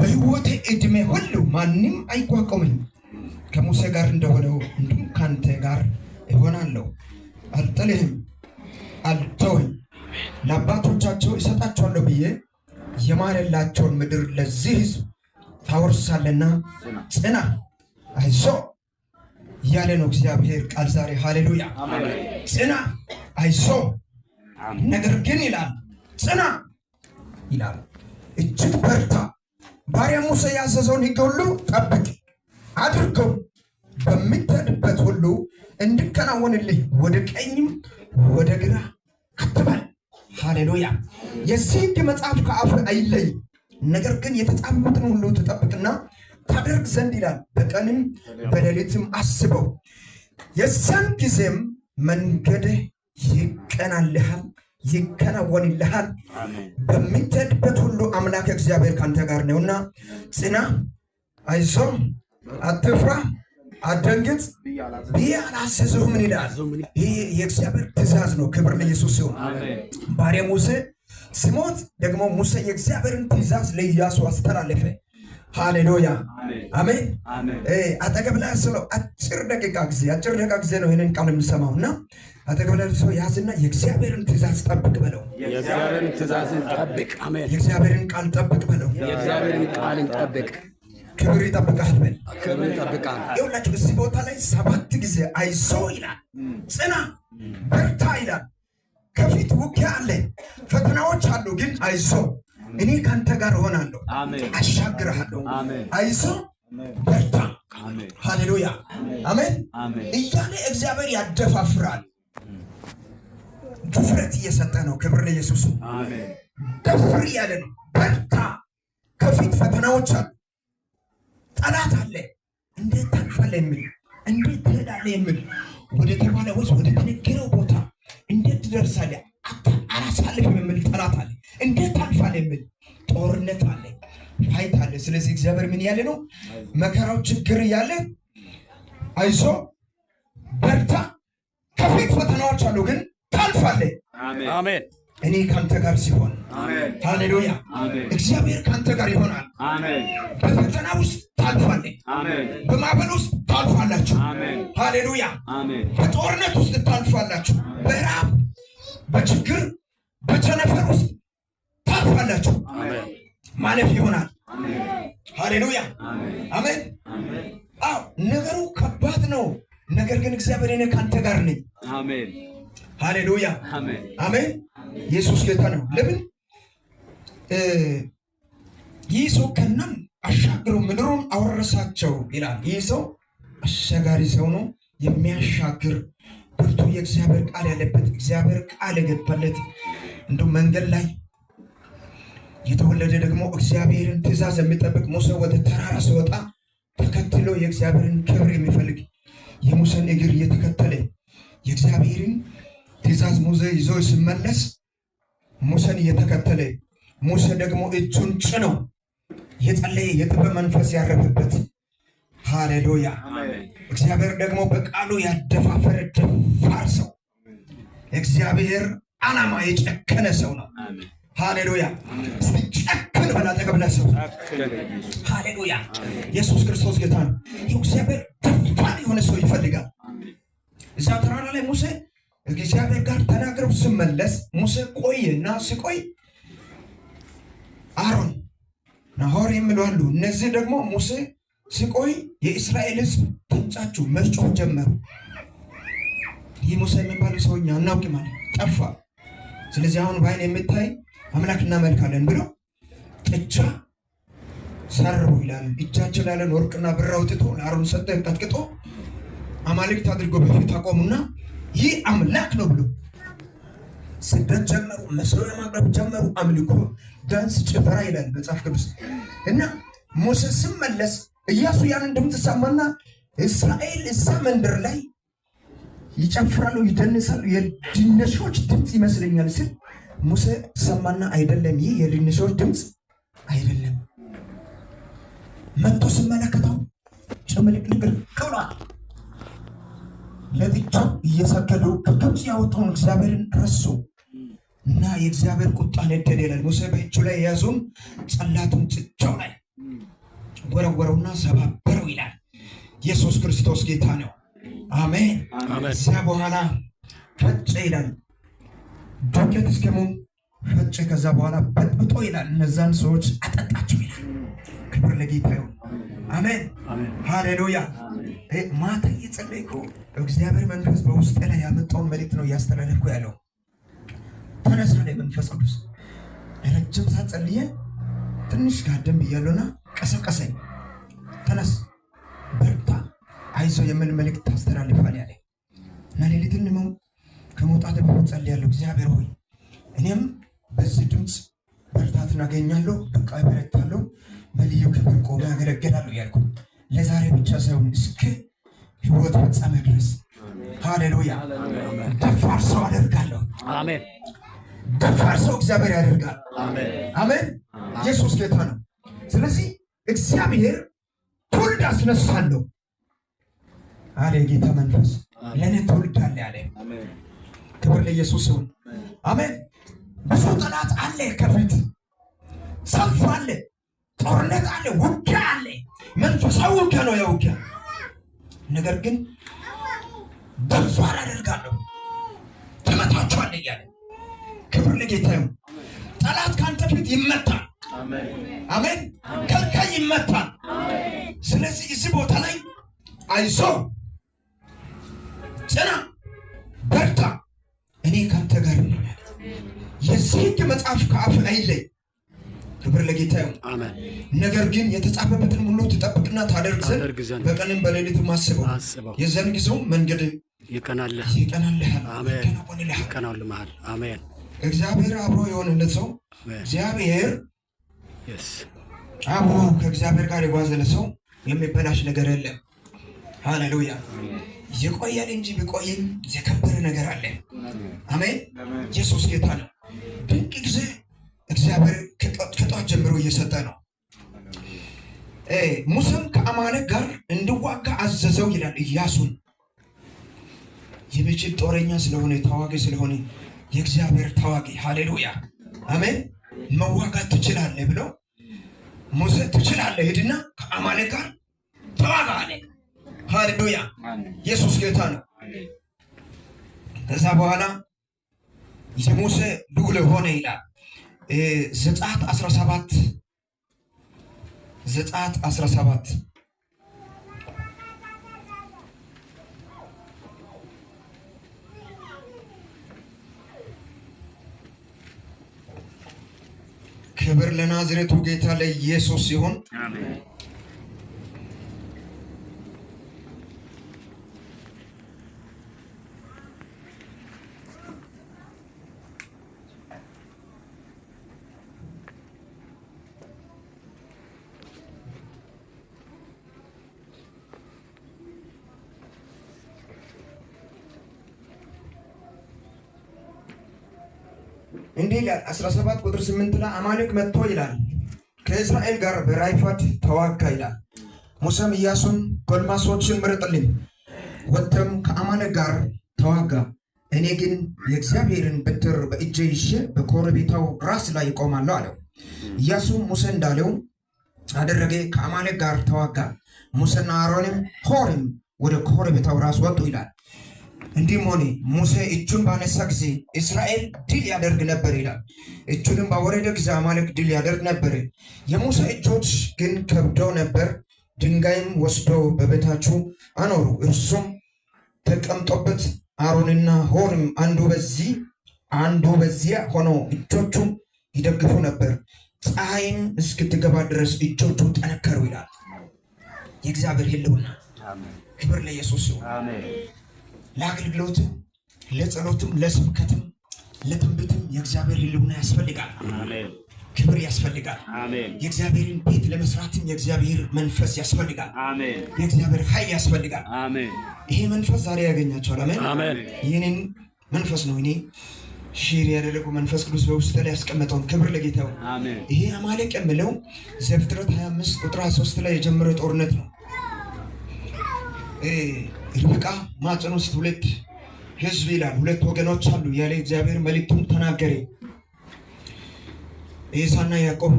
በሕይወቴ ዕድሜ ሁሉ ማንም አይቋቋመኝ። ከሙሴ ጋር እንደሆነው እንዲሁም ከአንተ ጋር እሆናለሁ። አልጥልህም፣ አልተውህም። ለአባቶቻቸው እሰጣቸዋለሁ ብዬ የማለላቸውን ምድር ለዚህ ሕዝብ ታወርሳለና ጽና፣ አይዞ እያለ ነው እግዚአብሔር ቃል ዛሬ። ሃሌሉያ! ጽና፣ አይዞ። ነገር ግን ይላል ጽና ይላል፣ እጅግ በርታ። ባሪያ ሙሴ ያዘዘውን ሕግ ሁሉ ጠብቅ አድርገው፣ በምትሄድበት ሁሉ እንዲከናወንልህ ወደ ቀኝም ወደ ግራ አትበል። ሃሌሉያ! የዚህ ሕግ መጽሐፍ ከአፍህ አይለይ፣ ነገር ግን የተጻፉትን ሁሉ ትጠብቅና ታደርግ ዘንድ ይላል። በቀንም በሌሊትም አስበው፣ የዚያን ጊዜም መንገድህ ይቀናልሃል፣ ይከናወንልሃል። በምትሄድበት ሁሉ አምላክ እግዚአብሔር ካንተ ጋር ነውና ጽና፣ አይዞ፣ አትፍራ፣ አትደንግጥ ብዬ አላዘዝሁህምን ይላል። ይህ የእግዚአብሔር ትእዛዝ ነው። ክብር ለኢየሱስ ይሁን። ባሪያ ሙሴ ሲሞት ደግሞ ሙሴ የእግዚአብሔርን ትእዛዝ ለኢያሱ አስተላለፈ። ሃሌሉያ አሜን። አጠገብ ላይ ስለው አጭር ደቂቃ ጊዜ አጭር ደቂቃ ጊዜ ነው ይህንን ቃል የምሰማው እና አጠገብ ላይ ሰው ያዝና የእግዚአብሔርን ትእዛዝ ጠብቅ በለው። የእግዚአብሔርን ትእዛዝን ጠብቅ። አሜን። የእግዚአብሔርን ቃል ጠብቅ በለው። የእግዚአብሔርን ቃልን ጠብቅ። ክብር ይጠብቅሃል በል። ክብር ይጠብቃል። ይኸውላችሁ እዚህ ቦታ ላይ 7 ጊዜ አይዞ ይላል፣ ጽና፣ በርታ ይላል። ከፊት ውጊያ አለ፣ ፈተናዎች አሉ። ግን አይዞ እኔ ካንተ ጋር እሆናለሁ፣ አሻግርሃለሁ። አይዞ በርታ፣ ሃሌሉያ አሜን እያለ እግዚአብሔር ያደፋፍራል። ድፍረት እየሰጠ ነው። ክብር ለኢየሱስ። ደፍር እያለ ነው። በርታ፣ ከፊት ፈተናዎች አሉ፣ ጠላት አለ። እንዴት ታልፋለህ የሚል፣ እንዴት ትሄዳለህ የሚል፣ ወደ ተባለ ወይስ ወደ ተነገረው ቦታ እንዴት ትደርሳለህ አላሳልፍም የሚል ጠላት አለ። እንዴት ታልፋለህ የሚል ጦርነት አለ፣ fight አለ። ስለዚህ እግዚአብሔር ምን ያለ ነው? መከራው ችግር እያለ አይዞ በርታ፣ ከፊት ፈተናዎች አሉ፣ ግን ታልፋለህ። አሜን። እኔ ካንተ ጋር ሲሆን፣ ሃሌሉያ፣ እግዚአብሔር ካንተ ጋር ይሆናል። በፈተና ውስጥ ታልፋለህ። በማዕበል ውስጥ ታልፋላችሁ። ሃሌሉያ። በጦርነት ውስጥ ታልፋላችሁ። በራብ፣ በችግር፣ በቸነፈር ውስጥ ታልፋላችሁ። ማለፍ ይሆናል። ሃሌሉያ አሜን። አዎ ነገሩ ከባድ ነው። ነገር ግን እግዚአብሔር እኔ ካንተ ጋር ነኝ። ሃሌሉያ አሜን። ኢየሱስ ጌታ ነው። ለምን ይህ ሰው ከናን አሻግሮ ምድሩን አወረሳቸው ይላል። ይህ ሰው አሻጋሪ ሰው ነው። የሚያሻግር ብርቱ የእግዚአብሔር ቃል ያለበት፣ እግዚአብሔር ቃል የገባለት፣ እንዲሁም መንገድ ላይ የተወለደ ደግሞ እግዚአብሔርን ትእዛዝ የሚጠብቅ፣ ሙሴ ወደ ተራራ ሲወጣ ተከትሎ የእግዚአብሔርን ክብር የሚፈልግ፣ የሙሴን እግር እየተከተለ የእግዚአብሔርን ትእዛዝ ሙሴ ይዞ ሲመለስ ሙሴን እየተከተለ፣ ሙሴ ደግሞ እጁን ጭኖ የጸለየ፣ የጥበብ መንፈስ ያረፈበት፣ ሃሌሉያ፣ እግዚአብሔር ደግሞ በቃሉ ያደፋፈረ ደፋር ሰው፣ እግዚአብሔር ዓላማ የጨከነ ሰው ነው። ሃሌሉያ። እስቲ ጨክን በል አጠገብ ላይ ሰው። ሃሌሉያ። ኢየሱስ ክርስቶስ ጌታ ነው። እግዚአብሔር ደፋር የሆነ ሰው ይፈልጋል። እዛ ተራራ ላይ ሙሴ እግዚአብሔር ጋር ተናግረው ስመለስ ሙሴ ቆየ እና ሲቆይ አሮን ናሆር የሚሉ አሉ። እነዚህ ደግሞ ሙሴ ሲቆይ የእስራኤል ሕዝብ ተንጫጩ፣ መጮህ ጀመሩ። ይህ ሙሴ የሚባለው ሰው እኛ አናውቅም አለ፣ ጠፋ። ስለዚህ አሁን በዓይን የሚታይ አምላክ እናመልካለን ብለው ጥጃ ሰሩ ይላል። እጃቸው ላይ ያለን ወርቅና ብር አውጥቶ ለአሮን ሰጠ። ቀጥቅጦ አማልክት አድርጎ በፊት አቆሙና ይህ አምላክ ነው ብሎ ስደት ጀመሩ። መሠዊያ ማቅረብ ጀመሩ። አምልኮ፣ ዳንስ፣ ጭፈራ ይላል መጽሐፍ ቅዱስ። እና ሙሴ ሲመለስ ኢያሱ ያንን ድምፅ ሰማና እስራኤል እዛ መንደር ላይ ይጨፍራሉ፣ ይደንሳሉ፣ የድነሾች ድምፅ ይመስለኛል ሲል ሙሴ ሰማና አይደለም፣ ይህ የድነሾች ድምፅ አይደለም። መጥቶ ስመለከተው ጭምልቅልቅ ብሏል። ለጥጃው እየሰገዱ ከግብፅ ያወጣውን እግዚአብሔርን ረሱ እና የእግዚአብሔር ቁጣ ነደደ ይላል። ሙሴ በእጁ ላይ የያዘውን ጽላቱን ጥጃው ላይ ወረወረውና ሰባበረው ይላል። ኢየሱስ ክርስቶስ ጌታ ነው። አሜን። ከዚያ በኋላ ፈጨ ይላል። ዱቄት እስከመሆን ፈጨ። ከዛ በኋላ በጥብጦ ይላል እነዛን ሰዎች አጠጣቸው ይላል። ክብር ለጌታ ይሁን። አሜን፣ ሃሌሉያ። ማታ እየጸለይኩ እግዚአብሔር መንፈስ በውስጤ ላይ ያመጣውን መልእክት ነው እያስተላለፍኩ ያለው። ተነሳ ላይ መንፈስ ቅዱስ ለረጅም ሰዓት ጸልዬ ትንሽ ጋደም ብያለሁና ቀሰቀሰኝ። ተነስ፣ በርታ፣ አይዞ የሚል መልእክት ታስተላልፋል ያለ እና ሌሊትን ከመውጣት በፊት ጸልያለሁ። እግዚአብሔር ሆይ እኔም በዚህ ድምፅ በርታትን አገኛለሁ፣ በቃ እበረታለሁ፣ በልዩ ክብር ቆሜ አገለግላለሁ ያልኩ ለዛሬ ብቻ ሳይሆን እስከ ሕይወት ፍጻሜ ድረስ። ሃሌሉያ። ደፋር ሰው አደርጋለሁ። አሜን። ደፋር ሰው እግዚአብሔር ያደርጋል። አሜን። ኢየሱስ ጌታ ነው። ስለዚህ እግዚአብሔር ትውልድ አስነሳለሁ አለ የጌታ መንፈስ። ለእኔ ትውልድ አለ አለ። ክብር ለኢየሱስ ይሁን። አሜን። ብዙ ጠላት አለ፣ ከፊት ሰልፍ አለ፣ ጦርነት አለ፣ ውጊያ አለ። መንፈሳዊ ውጊያ ነው ያ ውጊያ። ነገር ግን ደፋር አደርጋለሁ፣ ትመታቸዋለህ እያለ። ክብር ለጌታ ይሁን። ጠላት ከአንተ ፊት ይመታል። አሜን። ከልካይ ይመታል። ስለዚህ እዚህ ቦታ ላይ አይዞ፣ ጽና፣ በርታ፣ እኔ ከአንተ ጋር ነኝ። የዚህ ሕግ መጽሐፍ ከአፍህ አይለይ። ክብር ለጌታ ይሁን። አሜን። ነገር ግን የተጻፈበትን ሁሉ ትጠብቅና ታደርግ ዘንድ በቀንም በሌሊትም አስበው፣ የዚያን ጊዜው መንገድ ይቀናልህ ይቀናልሃል፣ አሜን። ይከናወንልሃል። ይቀናልሃል። አሜን። እግዚአብሔር አብሮ የሆነለት ሰው፣ እግዚአብሔር አብሮ ከእግዚአብሔር ጋር የጓዘለ ሰው የሚበላሽ ነገር የለም። ሃሌሉያ። ይቆያል እንጂ ቢቆይም የከበረ ነገር አለ። አሜን። ኢየሱስ ጌታ ነው። ድንቅ ጊዜ እግዚአብሔር ከጧት ጀምሮ እየሰጠ ነው። ሙሴም ከአማሌቅ ጋር እንዲዋጋ አዘዘው ይላል ኢያሱን። የሚችል ጦረኛ ስለሆነ፣ ታዋጊ ስለሆነ፣ የእግዚአብሔር ታዋጊ፣ ሃሌሉያ አሜን። መዋጋት ትችላለህ ብሎ ሙሴ ትችላለህ፣ ሂድና ከአማሌቅ ጋር ተዋጋ አለ። ሃሌሉያ፣ ኢየሱስ ጌታ ነው። ከዛ በኋላ የሙሴ ልዑል ሆነ ይላል። ዘጸአት 17፣ ዘጸአት 17። ክብር ለናዝሬቱ ጌታ ለኢየሱስ ሲሆን እንዲህ ይላል። 17 ቁጥር 8 ላይ አማሌቅ መጥቶ ይላል ከእስራኤል ጋር በራይፋት ተዋጋ ይላል። ሙሴም ኢያሱን ጎልማሶችን ምረጥልኝ፣ ወጥተም ከአማሌቅ ጋር ተዋጋ፣ እኔ ግን የእግዚአብሔርን በትር በእጄ ይዤ በኮረብታው ራስ ላይ እቆማለሁ አለው። ኢያሱም ሙሴ እንዳለው አደረገ፣ ከአማሌቅ ጋር ተዋጋ። ሙሴና አሮንም ሖርም ወደ ኮረብታው ራስ ወጡ ይላል። እንዲህም ሆነ ሙሴ እጁን ባነሳ ጊዜ እስራኤል ድል ያደርግ ነበር ይላል። እጁንም ባወረደ ጊዜ አማሌቅ ድል ያደርግ ነበር። የሙሴ እጆች ግን ከብደው ነበር። ድንጋይም ወስደው በበታቹ አኖሩ፣ እርሱም ተቀምጦበት አሮንና ሖርም አንዱ በዚህ አንዱ በዚያ ሆነው እጆቹን ይደግፉ ነበር። ፀሐይም እስክትገባ ድረስ እጆቹ ጠነከሩ ይላል። የእግዚአብሔር ሕልውና፣ ክብር ለኢየሱስ ይሁን። ለአገልግሎትም፣ ለጸሎትም፣ ለስብከትም፣ ለትንቢትም የእግዚአብሔር ሕልውና ያስፈልጋል። ክብር ያስፈልጋል። የእግዚአብሔርን ቤት ለመስራትም የእግዚአብሔር መንፈስ ያስፈልጋል። የእግዚአብሔር ኃይል ያስፈልጋል። ይሄ መንፈስ ዛሬ ያገኛቸዋል። አሜን። ይህንን መንፈስ ነው እኔ share ያደረጉ፣ መንፈስ ቅዱስ በውስጥ ላይ ያስቀመጠውን። ክብር ለጌታ ይሁን። ይሄ አማሌቅ የምለው ዘፍጥረት 25 ቁጥር 23 ላይ የጀመረ ጦርነት ነው። ርብቃ ማኅፀን ውስጥ ሁለት ህዝብ ይላል፣ ሁለት ወገኖች አሉ ያለ እግዚአብሔር መልእክቱን ተናገረ። ኤሳና ያዕቆብ